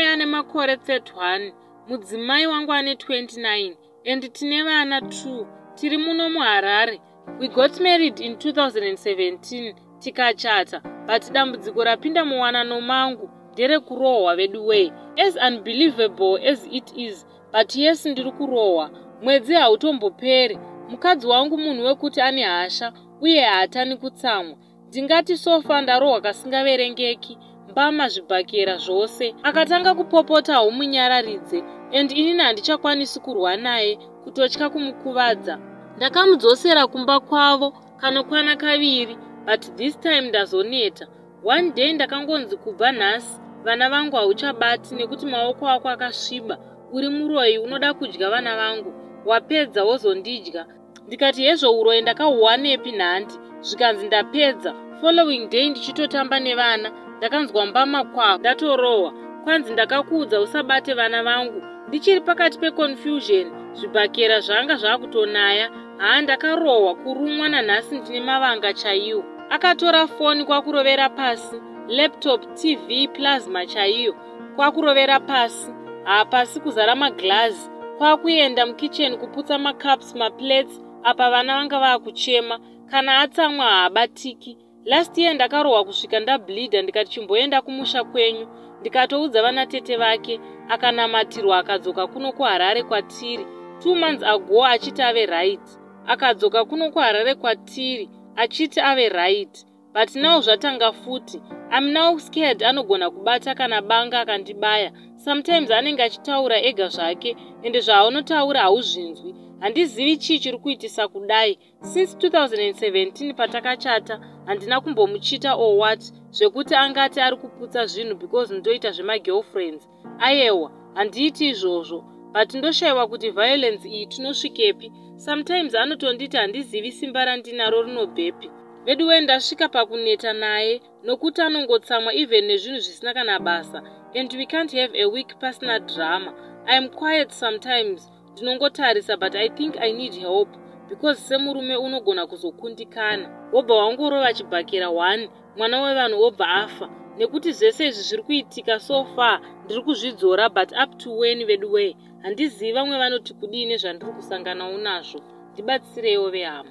ane makore 31, mudzimai wangu ane 29 and tine vana 2. Tiri muno muHarare. We got married in 2017, tikachata, but dambudziko rapinda muwanano mangu nderekurohwa vedu wee. As unbelievable as it is, but yes, ndiri kurohwa. Mwedzi hautomboperi. Mukadzi wangu munhu wekuti ane hasha uye haatani kutsamwa. Ndingati so far ndarohwa kasingaverengeki, mbama, zvibhakera zvose. Akatanga kupopota haumunyararidze, and inini handichakwanisi kurwa naye, kutotya kumukuvadza. Ndakamudzosera kumba kwavo kanokwana kaviri, but this time ndazoneta. One day ndakangonzi, "Kubva nhasi vana vangu hauchabati nekuti maoko ako akasviba, uri muroyi, unoda kudya vana vangu, wapedza wozondidya." Ndikati, "Hezvo, uroyi ndakahuwanepi nhandi?" Zvikanzi, "Ndapedza." Following day ndichitotamba nevana, ndakanzwa mbama kwa, ndatorohwa. Kwanzi, "Ndakakuudza usabate vana vangu." Ndichiri pakati peconfusion, zvibhakera zvanga zvaakutonaya. Haa, ndakarohwa kurumwa, nanhasi ndine mavanga chaiwo. Akatora foni kwakurovera pasi, laptop, TV, plasma chaiyo kwakurovera pasi. Hapasi kuzara maglazi. Kwakuenda mukicheni kuputsa macups, maplates. Apa vana vanga vaakuchema. Kana atsamwa haabatiki. Last year ndakarohwa kusvika ndableedha. Ndikati, "Chimboenda kumusha kwenyu." Ndikatoudza vanatete vake, akanamatirwa, akadzoka kuno kuHarare kwatiri 2 months ago achiti ave right. Akadzoka kuno kuHarare kwatiri achiti ave right, but now zvatanga futi. I'm now scared anogona kubata kana banga akandibaya. Sometimes anenge achitaura ega zvake, ende zvaanotaura hauzvinzwi. Handizivi chii chiri kuitisa kudai. Since 2017 patakachata, handina kumbomuchita or what zvekuti angati ari kuputsa zvinhu because ndoita zvemagirlfriends. Ayewa, handiiti izvozvo, but ndoshayiwa kuti violence iyi tinosvikepi. Sometimes anotonditi handizivi simba randinaro rinobvepi. Vedu we, ndasvika pakuneta naye nokuti anongotsamwa even nezvinhu zvisina kana basa, and we can't have a week pasina drama. I am quiet sometimes, ndinongotarisa, but I think I need help because semurume unogona kuzokundikana, wobva wangorova chibhakera 1, mwana wevanhu wobva afa. Nekuti zvese izvi zviri kuitika so far ndiri kuzvidzora, but up to when, vedu wee? Handizivi vamwe vanoti kudii nezvandiri kusanganawo nazvo. Ndibatsireiwo vehama.